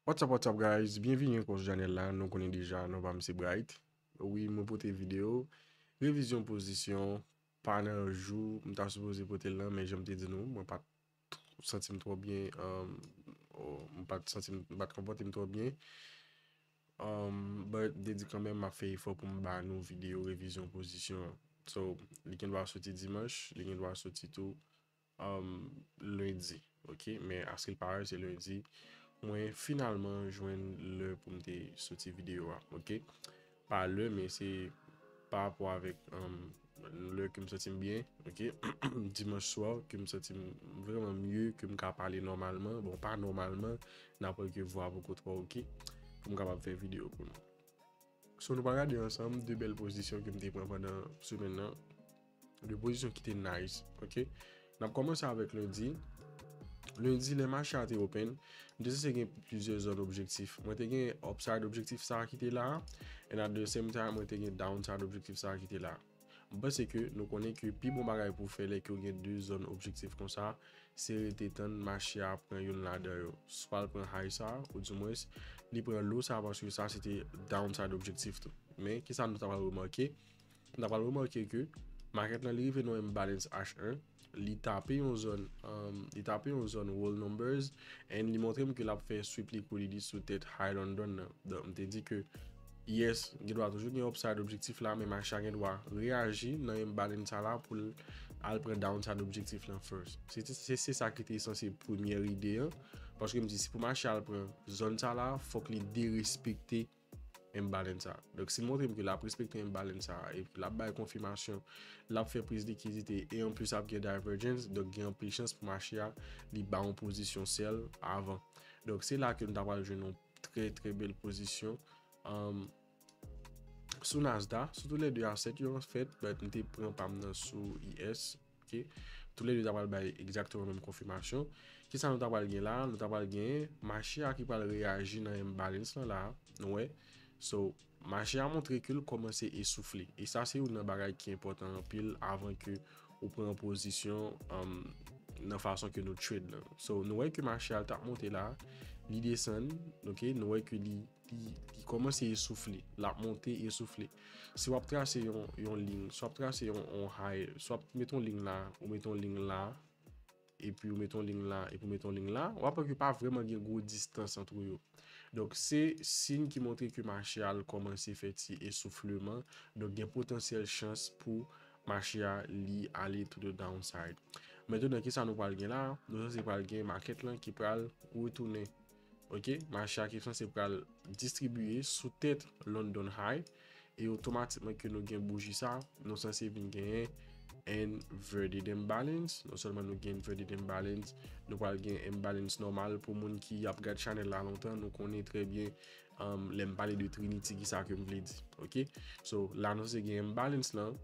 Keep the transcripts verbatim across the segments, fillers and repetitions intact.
What's up, what's up, guys? Byenvini ankò sou chanèl la. Nou konnen deja, non pa m se Bright. Wi, mwen pote videyo revizyon pozisyon, pa nan jou m ta sipoze pote l lan, men jan m te di nou, mwen pa t santi m twò byen, um, oh, m pa t santi m, m pa t konpòte m twò byen. Um, but m te di kanmenm, m ap fè efò pou m ba nou videyo revizyon pozisyon an. So, li gen dwa soti dimanch, li gen dwa soti tou um, lendi, ok? Men aske l parèt se lendi, mwen finalman jwenn lè pou m te soti videyo a, ok? Pa lè, men se pa rapò avèk um, lè ke m santi m byen, ok? Dimanch swa ke m santi m vrèman mye, ke m ka pale nòmalman, bon, pa nòmalman, nan pwen ke vwa poko twò ok, pou m kapab fè videyo pou nou. So, nou pral gade ansanm de bèl pozisyon ke m te pran pandan semèn nan. De pozisyon ki te nice, ok? N ap kòmanse avèk lendi. Lendi, lè mache a te open, m te sanse gen plizyè zòn objektif. Mwen te gen upside objektif sa a ki te la a, and at the same time, mwen te gen downside objektif sa a ki te la a. M panse ke nou konnen ke pi bon bagay pou w fè lè ke w gen de zòn objektif konsa, se rete tann mache a pran youn ladan yo. Swa l pran high sa, oudimwens, li pran low sa, paske sa se te downside objektif tou. Men, kisa nou ta pral remake? Nou ta pral remake ke market lan, li rive nan imbalance H one, li tape yon zòn, um, li tape yon zòn wall numbers, and li montre m ke l ap fè sweep liquidity sou tèt high London nan. Donk, m te di ke, yes, gen dwa toujou gen upside objektif la, men mache a gen dwa reyaji nan imbalance sa la pou l al pran downside objektif lan first. Se, se, se sa ki te sanse premyè ide an, paske m di si pou mache a al pran zòn sa la, fòk li derespekte imbalance sa. Donk, si l montre m ke l ap respekte imbalance sa, epi l ap bay konfimasyon, l ap fè priz likidite, e anplis ap gen divergence, donk gen anpil chans pou mache a, li ba yon pozisyon sell avan. Donk, se la ke nou ta pral jwenn yon trè, trè bèl pozisyon. Um, sou Nasdaq, sou tou lè de asset yo, an fèt, but m te pran pa m nan sou I S, ok? Tou lè de ta pral bay egzakteman menm konfimasyon. Kisa nou ta pral gen la? Nou ta pral gen mache a ki pral reyaji nan imbalance lan la, nou wè. So, mache a montre ke l kòmanse esoufle. E sa se youn nan bagay ki enpòtan anpil avan ke ou pran pozisyon, um, nan fason ke nou trade lan. So, nou wè ke mache a l t ap monte la, li desann, ok, nou wè ke li, li, li kòmanse esoufle, l ap monte esoufle. Si w ap trase yon, yon liy, si w ap trase yon, yon high, si w ap mete yon liy la, ou mete yon liy la, epi ou mete yon liy la, epi ou mete yon liy la, w ap wè ke pa vrèman gen gwo distans ant yo. Donk, se siy ki montre ke mache a l kòmanse fè ti esoufleman. Donk, gen potansyèl chans pou mache a li ale to the downside. Mentnan, kisa nou pral gen la? Nou sanse pral gen market lan ki pral retounen. Ok, mache a ki sanse pral distribiye sou tèt London High. E otomatikman ke nou gen bouji sa, nou sanse vin genyen inverted imbalance. Non sèlman nou gen inverted imbalance, nou pral gen imbalance nòmal. Pou moun ki ap gad chanèl la lontan, nou konnen trè byen, um, lè m pale de Trinity, kisa ke m vle di. Ok? So, la nou sanse gen imbalance lan,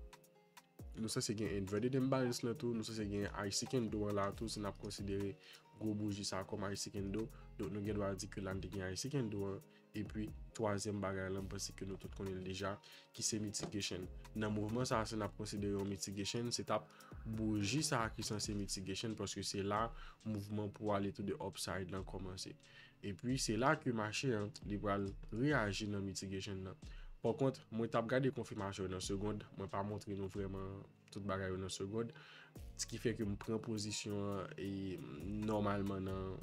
nou sanse gen inverted imbalance lan tou, nou sanse gen icy candle an la tou, si n ap konsidere gwo bouji sa kòm icy candle. Donk, nou gen dwa di ke la n te gen icy candle an. Epi, twazyèm bagay lan, m panse ke nou tout konnen l deja, ki se mitigation. Nan mouvman sa, si n ap konsidere yon mitigation, se t ap bouji sa ki sanse mitigation, paske se la mouvman pou ale to the upside lan kòmanse. Epi, se la ke mache an, li pral reyaji nan mitigation nan. Pakont, mwen t ap gade konfimasyon nan segond, mwen pa montre nou vrèman tout bagay yo nan segond. Ki fè ke m pran pozisyon an e nòmalman nan,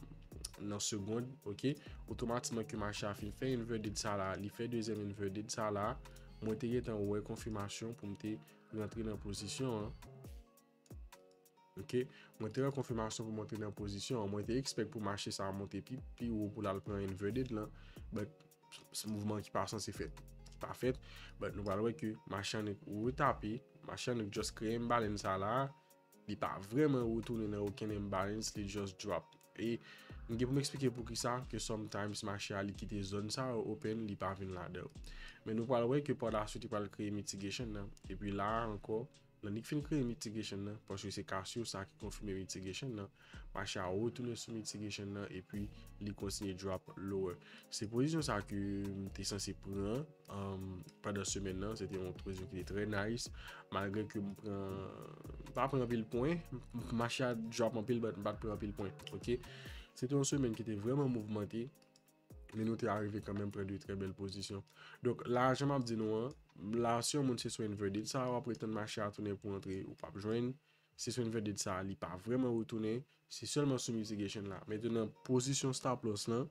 nan segond, ok? Otomatikman ke mache a fin fè inverted sa la, li fè dezyèm inverted sa la, mwen te gentan wè konfimasyon pou m te rantre nan pozisyon an. Ok? Mwen te wè konfimasyon pou m rantre nan pozisyon an. Mwen te expect pou mache sa a monte pi, pi wo pou l al pran inverted lan. But se mouvman ki pa sanse fèt. Ki pa fèt. But nou pral wè ke mache an retape, mache an just kreye imbalance sa la, li pa vrèman retounen nan okenn imbalance, li just drop. E m gen pou m eksplike poukisa ke sometimes mache a li kite zòn sa yo open, li pa vin ladan yo. Men nou pral wè ke pa la swit li pral kreye mitigation nan. Epi la a ankò, nan li fin kreye mitigation nan, paske se Casio sa ki konfime mitigation nan, mache a retounen sou mitigation nan, epi li kontinye drop lower. Se pozisyon sa ke m te sanse pran, um, pandan semèn nan, se te yon pozisyon ki te trè nice, malgre ke m pran, m pa pran anpil pwen, mache a drop anpil, but m pa t pran anpil pwen, ok? Se te yon semèn ki te vrèman mouvmante, Men nou te arive kanmenm pran de trè bèl pozisyon. Donk la, jan m ap di nou an, la si yon moun se sou inverted sa, w ap ret tann mache a tounen pou antre, ou p ap jwenn. Se sou inverted sa, li pa vrèman retounen. Se sèlman sou mitigation la. Mentnan, pozisyon stop loss lan,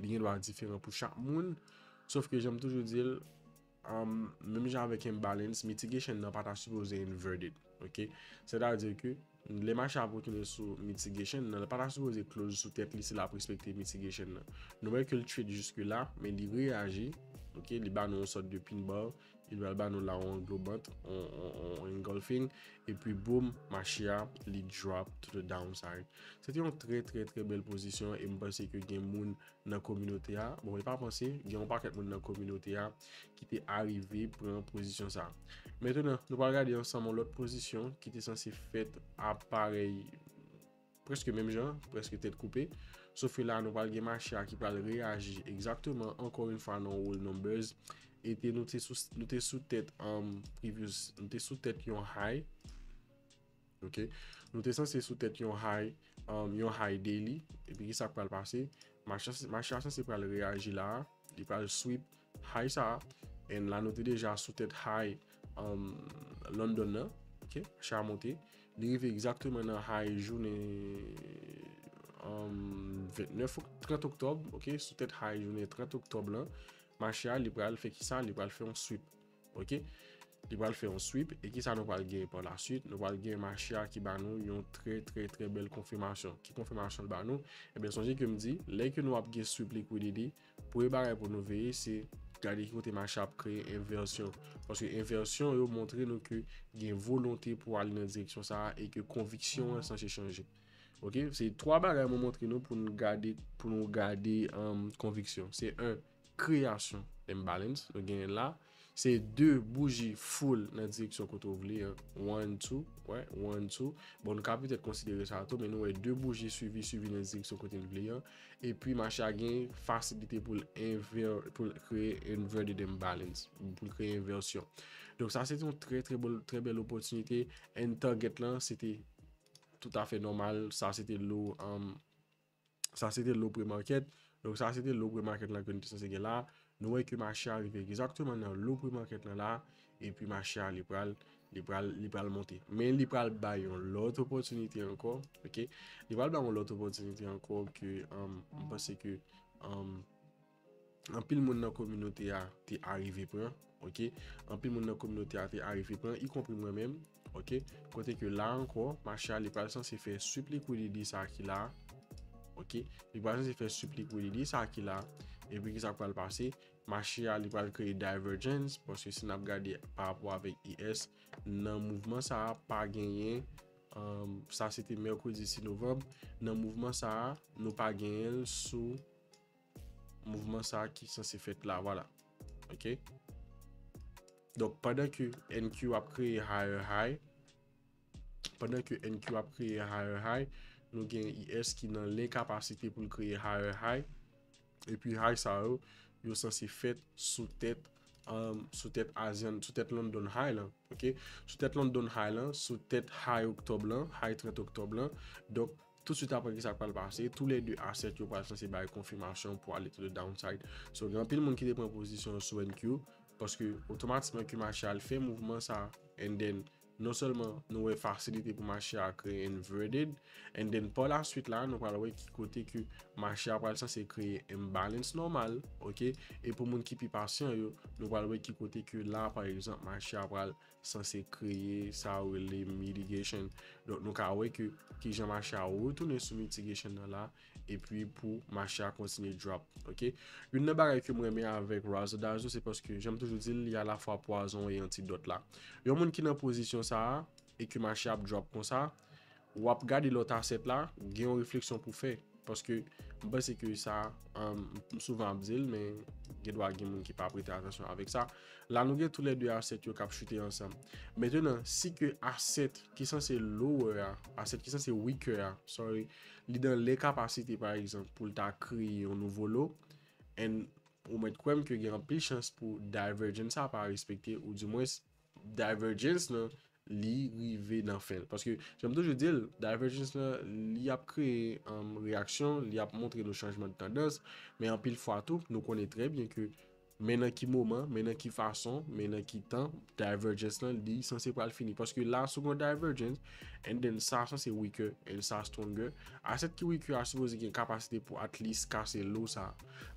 li gen dwa diferan pou chak moun. Sof ke jan m toujou di l, um, menm jan avèk imbalance, mitigation nan pa ta sipoze inverted. Ok? Sètadi ke lè mache ap retounen sou mitigation nan, li pa ta sipoze close sou tèt li si l ap respekte mitigation nan. Nou wè ke l trade jiske la, men li reyaji. Ok? Li ba nou yon sòt de pin bar. Li pral ba nou la yon englobant, yon, yon, yon engulfing. Epi boom, mache a, li drop to the downside. Se te yon trè, trè, trè bèl pozisyon e m panse ke gen moun nan kominote a, bon, e pa panse, gen yon pakèt moun nan kominote a ki te arive pran pozisyon sa. Mentnan, nou pral gade ansanm yon lòt pozisyon ki te sanse fèt a parèy, prèske menm jan, prèske tèt koupe. Sof ke la, nou pral gen mache a ki pral reyaji egzakteman, ankò yon fwa, nan whole numbers. E te, nou te sou, nou te sou tèt, um, previous, nou te sou tèt yon high. Ok? Nou te sanse sou tèt yon high, um, yon high daily. Epi ki sa k pral pase? Mache, mache a sanse pral reyaji la. Li pral sweep high sa. And la, nou te deja sou tèt high, um, London nan. Ok? Mache a monte. Li rive egzakteman nan high jounen, um, vennèf, trant oktòb. Ok? Sou tèt high jounen trant oktòb lan. Mache a, li pral fè ki sa? Li pral fè yon sweep. Ok? Li pral fè yon sweep. E ki sa nou pral gen pa la suite? Nou pral gen mache a ki ba nou yon trè, trè, trè bèl konfimasyon. Ki konfimasyon l ba nou? Ebyen, sonje ke m di, lè ke nou ap gen sweep liquidity, premye bagay pou nou veye, se gade ki kote mache ap kreye envèsyon. Paske envèsyon yo montre nou ke gen volonte pou ale nan direksyon sa a e ke konviksyon an sanse chanje. Ok? Se twa bagay mwen montre nou pou nou gade, pou nou gade, um, konviksyon. Se en, kreyasyon imbalance nou genyen la. Se de, bouji full nan direksyon kote w vle an. One, two, wè, one, two. Bon, nou ka petèt konsidere sa tou, men nou wè de bouji swivi, swivi nan direksyon kote n vle an. Epi mache a gen fasilite pou l enver-, pou l kreye inverted imbalance, pou l kreye envèsyon. Donk sa se te yon trè, trè bèl, trè bèl opòtinite. And target lan, se te toutafè nòmal. Sa se te low, um, sa se te low pre-market. Donk sa se te low pre-market lan ke nou te sanse gen la. Nou wè ke mache a rive egzakteman nan low pre-market lan la. Epi mache a li pral, li pral, li pral monte. Men li pral bay yon lòt opòtinite ankò. Ok? Li pral bay yon lòt opòtinite ankò ke, um, m panse ke, um, anpil moun nan kominote a te arive pran. Ok? Anpil moun nan kominote a te arive pran, ikonpri mwen menm. Ok? Kote ke la ankò, mache a li pral sanse fè sweep liquidity sa ki la. Ok? Li pral sanse fè sweep liquidity sa ki la. Epi ki sa k pral pase? Mache a li pral kreye divergence, paske si n ap gade pa rapò avèk I S, nan mouvman sa a pa genyen, um, sa se te mèkredi sis novanm, nan mouvman sa a, nou pa genyen l sou mouvman sa a ki sanse fèt la, vwala. Ok? Donk, pandan ke N Q ap kreye higher high, pandan ke N Q ap kreye higher high, nou gen I S ki nan lenkapasite pou l kreye higher high, epi high sa yo, yo sanse fèt sou tèt, um, sou tèt Asian, sou tèt London high lan, ok? Sou tèt London high lan, sou tèt high oktòb lan, high trant oktòb lan. Donk, toutswit apre ki sa k pral pase, toulède asset yo pral sanse bay konfimasyon pou ale to the downside. So, gen anpil moun ki te pran pozisyon sou N Q, paske otomatikman ke mache a al fè mouvman sa, and then, non sèlman nou wè fasilite pou mache a kreye inverted, and then pa la suite la, nou pral wè ki kote ke mache a pral sanse kreye imbalance nòmal, ok? E pou moun ki pi pasyan yo, nou pral wè ki kote ke la, pa egzanp, mache a pral sanse kreye sa yo rele mitigation. Donk, nou ka wè ke kijan mache a retounen sou mitigation nan la, epi pou mache a kontinye drop, ok? Youn nan bagay ke m renmen avèk Razzle Dazzle, se paske, jan m toujou di l, li alafwa pwazon e antidòt la. Yon moun ki nan pozisyon sa a, e ke mache ap drop konsa, w ap gade lòt asset la, gen yon refleksyon pou fè. Paske m panse ke sa, um, m souvan ap di l, men gen dwa gen moun ki pa prete atansyon avèk sa. La, nou gen toulède asset yo k ap chute ansanm. Mentnan, si ke asset ki sanse lower a, asset ki sanse weaker a, sorry, li nan lenkapasite, pa egzanp, pou l ta kreye yon nouvo low, and ou mèt kwè m ke gen anpil chans pou divergence sa pa respekte, ou dimwens divergence nan li rive nan fen l. Paske, jan m toujou di l, divergence lan, li ap kreye, um, reyaksyon, li ap montre nou chanjman de tandans, men anpil fwa tou, nou konnen trè byen ke men nan ki moman, men nan ki fason, men nan ki tan, divergence lan, li sanse pral fini. Paske la, si w gen yon divergence, and then sa sanse weaker, and sa stronger. Asset ki weaker a sipoze gen kapasite pou at least kase low sa.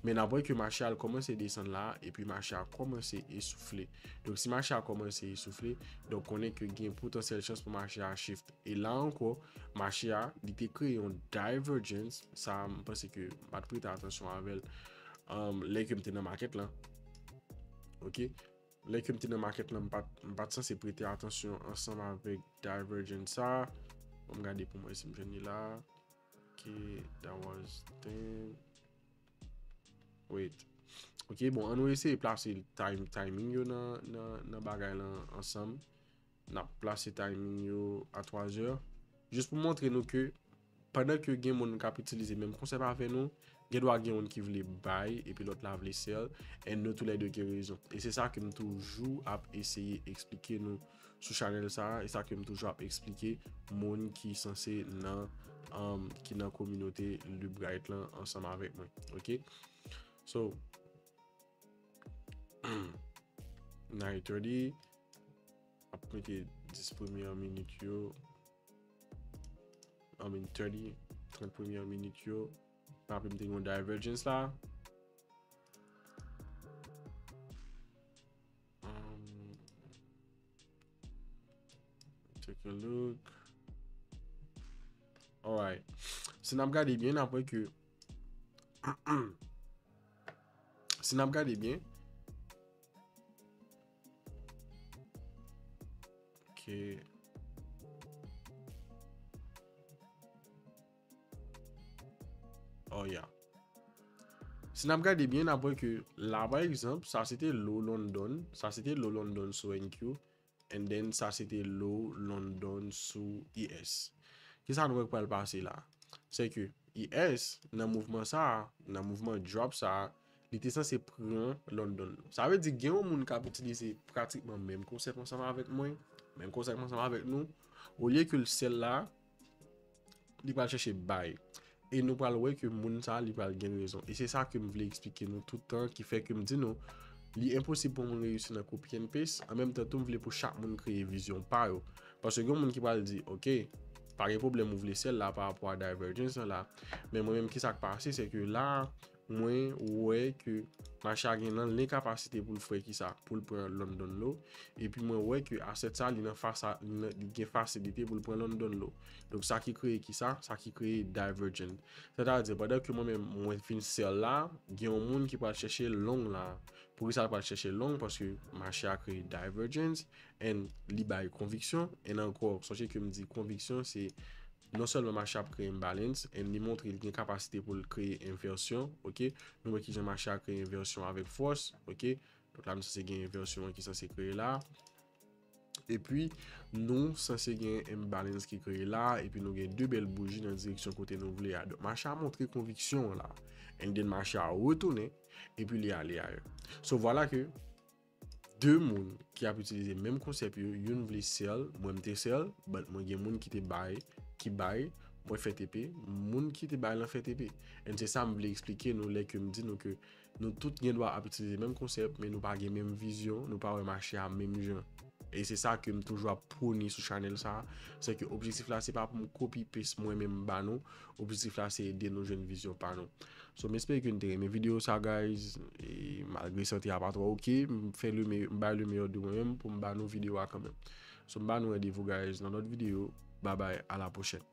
Men n ap wè ke mache a l kòmanse desann la, epi mache a kòmanse esoufle. Donk, si mache a kòmanse esoufle, donk konnen ke gen potansyèl chans pou mache a shift. E la ankò, mache a, li te kreye yon divergence. Sa, m panse ke m pa t prete atansyon avè l, um, lè ke m te nan market lan. Ok? Lè ke m te nan market lan, m pa t, m pa t sanse prete atansyon ansanm avèk divergence sa. Bon, m gade pou mwen si m jwenn li la. Ok, that was ten. Wait. Ok, bon, an nou eseye plase time, timing yo nan, nan, nan bagay lan ansanm. N ap plase timing yo a twa zè. Jis pou montre nou ke pandan ke gen moun k ap itilize menm konsèp avè nou, gen dwa gen youn ki vle buy epi lòt la vle sell, and nou toulède gen rezon. E se sa ke m toujou ap eseye eksplike nou sou chanèl sa a, e sa ke m toujou ap eksplike moun ki sanse nan, um, ki nan kominote Lubbright lan ansanm avèk mwen. Ok? So, nine thirty, ap mete dis premyè minit yo, I mean, thirty, trant premyè minit yo. Raple m te gen yon divergence la. Um, take a look. Alright. Si n ap gade byen, n ap wè ke si n ap gade byen, ok. Oh yeah. Si n ap gade byen, n ap wè ke la, pa egzanp, sa se te low London, sa se te low London sou N Q, and then sa se te low London sou E S. Kisa nou wè k pral pase la? Se ke E S, nan mouvman sa a, nan mouvman drop sa a, li te sanse pran London. Sa vle di gen yon moun k ap itilize pratikman menm konsèp ansanm avèk mwen, menm konsèp ansanm avèk nou, olye ke l sell la, li pral chèche buy. E nou pral wè ke moun sa a, li pral gen rezon. E se sa ke m vle eksplike nou tout tan, ki fè ke m di nou, li enposib pou moun reyisi nan copy and paste. An menm tan tou, m vle pou chak moun kreye vizyon pa yo. Paske gen moun ki pral di, ok, pa gen pwoblèm, ou vle sell la pa rapò a divergence lan la. Men mwen menm, kisa k pase, se ke la, mwen wè ke mache a gen nan lenkapasite pou l fè kisa, pou l pran London low. Epi mwen wè ke asset sa, li nan fas a, li nan, li gen fasilite pou l pran London low. Donk sa ki kreye kisa? Sa ki kreye divergence. Sètadi, pandan ke mwen menm, mwen fin sell la, gen yon moun ki pral chèche long la. Poukisa l pral chèche long? Paske mache a kreye divergence, and li bay konviksyon, and ankò, sonje ke m di konviksyon, se non sèlman mache ap kreye imbalance, and li montre li gen kapasite pou l kreye envèsyon, ok? Nou wè kijan mache a kreye envèsyon avèk fòs, ok? Donk la, nou sanse gen envèsyon an ki sanse kreye la. Epi, nou sanse gen imbalance ki kreye la, epi nou gen de bèl bouji nan direksyon kote nou vle a. Donk, mache a montre konviksyon an la. And then, mache a retounen, epi li ale ayè. So, vwala ke de moun ki ap itilize menm konsèp yo, youn vle sell, mwen m te sell, but mwen gen moun ki te buy, ki buy, mwen fè T P, moun ki te buy lan fè T P. And se sa m vle eksplike nou lè ke m di nou ke nou tout gen dwa ap itilize menm konsèp, men nou pa gen menm vizyon, nou pa wè mache a menm jan. E se sa ke m toujou ap pwone sou chanèl sa, se ke objektif la se pa pou m copy paste mwen menm m ba nou, objektif la se ede nou jwenn vizyon pa nou. So, m espere ke nou te renmen videyo sa, guys. E malgre sante a pa twò ok, m fè le me-, m bay le meyè de mwen menm pou m ba nou videyo a kanmenm. So, m ba nou randevou, guys, nan lòt videyo. Bye bye, a la pwochèn.